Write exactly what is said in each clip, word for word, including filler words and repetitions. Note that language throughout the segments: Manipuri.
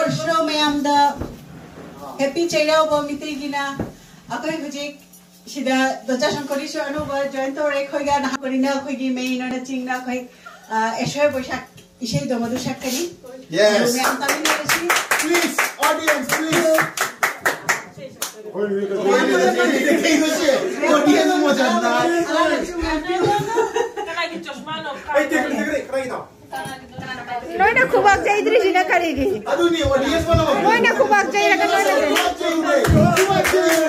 ꯁꯣ ꯃꯌꯥꯝꯗ ꯍꯦꯄꯤ ꯆꯩꯔꯥꯎꯕ ꯃꯤꯇꯩꯒꯤꯅ ꯑꯩꯈꯣꯏ ꯍꯧꯖꯤꯛ ꯁꯤꯗ ꯗꯣꯟꯆꯥ ꯁꯪꯀꯣꯔꯤꯁꯨ ꯑꯅꯧꯕ ꯖꯣꯏꯟ ꯇꯧꯔꯦ ꯑꯩꯈꯣꯏꯒ꯫ ꯅꯍꯥꯟ ꯀꯣꯔꯤꯅ ꯑꯩꯈꯣꯏꯒꯤ ꯃꯦ ꯏꯅꯣꯅ ꯆꯤꯡꯅ ꯑꯩꯈꯣꯏ ꯑꯦꯁꯣꯏ ꯕꯣꯏꯁꯥꯛ ꯏꯁꯩꯗꯣ ꯃꯗꯨ ꯁꯛꯀꯅꯤ꯫ Yes. ꯃꯌꯥꯝ ꯇꯥꯃꯤꯟꯅꯔꯁꯤ꯫ Please, audience, please. Audience ꯃꯣꯖꯥꯅ꯫ ꯀꯅꯥꯒꯤ ꯆꯁꯃꯥꯅꯣ? ꯑꯩ ꯇꯦꯛ ꯇꯦꯛ ꯇꯦꯛ ꯀꯔꯤꯒꯤꯅꯣ? ꯅꯣꯏꯅ ꯈꯨꯕꯥꯛ ꯆꯩꯗ꯭ꯔꯤꯁꯤꯅ ꯀꯔꯤꯒꯤ? ꯑꯗꯨꯅꯤ, audience ꯃꯅ ꯅꯣꯏꯅ ꯈꯨꯕꯥꯛ ꯆꯩꯔꯒ ꯅꯣꯏꯅ ꯈꯨꯕꯥꯛ ꯆꯩꯗꯦ, ꯈꯨꯕꯥꯛ ꯆꯩꯗꯦ꯫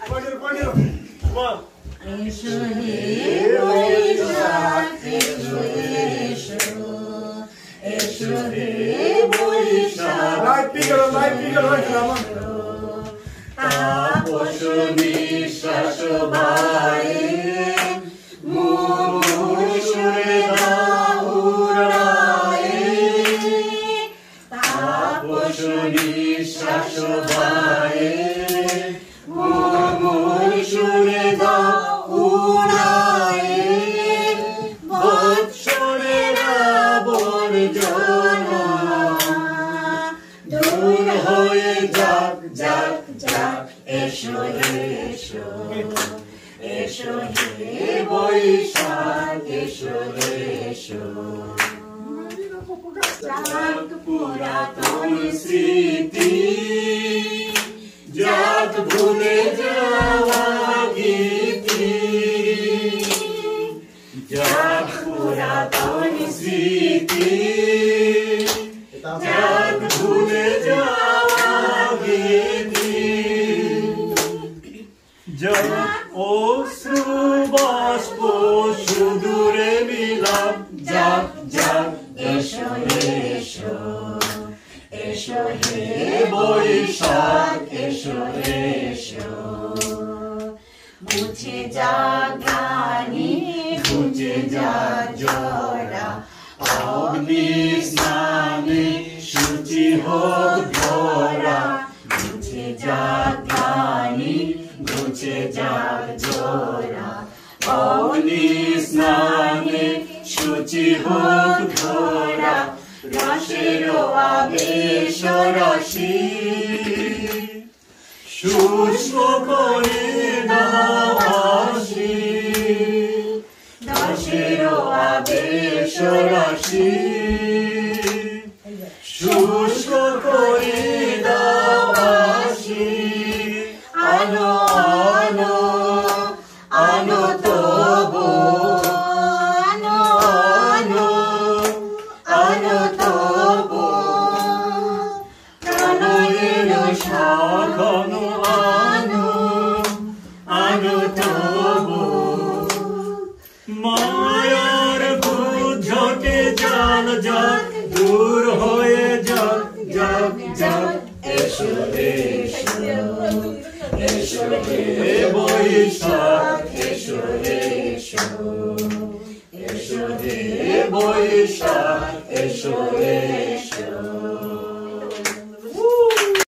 ꯄꯥꯏꯔꯣ, ꯄꯥꯏꯔꯣ꯫ ꯋꯥ꯫ Light ꯄꯤꯒꯔꯣ, light ꯄꯤꯒꯔꯣ, drama꯫ দূর হয়ে যাক, যাক, যাক, এসো, এসো। এসো হে বৈশাখ, এসো, এসো। যাক পুরাতন স্মৃতি, যাক ভুলে যাওয়া গীতি। যাক পুরাতন স্মৃতি, যাক ভুলে যাওয়া গীতি। যাক অশ্রু বাষ্প সুদূরে মিলাপ, যাক, যাক, এসো, এসো। এসো হে বৈশাখ, এসো, এসো। মুছে যাক গ্লানি, ঘুচে যাক জরা, অগ্নি স্নানে শুচি হোক ধরা। মুছে যাক গ্লানি, ঘুচে যাক জরা, অগ্নি স্নানে শুচি হোক ধরা। রসেরও আবেশ রসি, শুষ্ক করে দাও আসি। রসেরও আবেশ রসি, শুষ্ক করে দাও আসি। আনো, আনো, আনো তবু, আনো, আনো, আনো তবু। প্রণয়ের সাগর আনো, আনো তবু। মায়ার বুঝকে জাল যাক, দূর হয়ে যাক, যাক, যাক। এসো, এসো, এসো হে বৈশাখ, এসো, এসো, এসো হে বৈশাখ, এসো, এসো।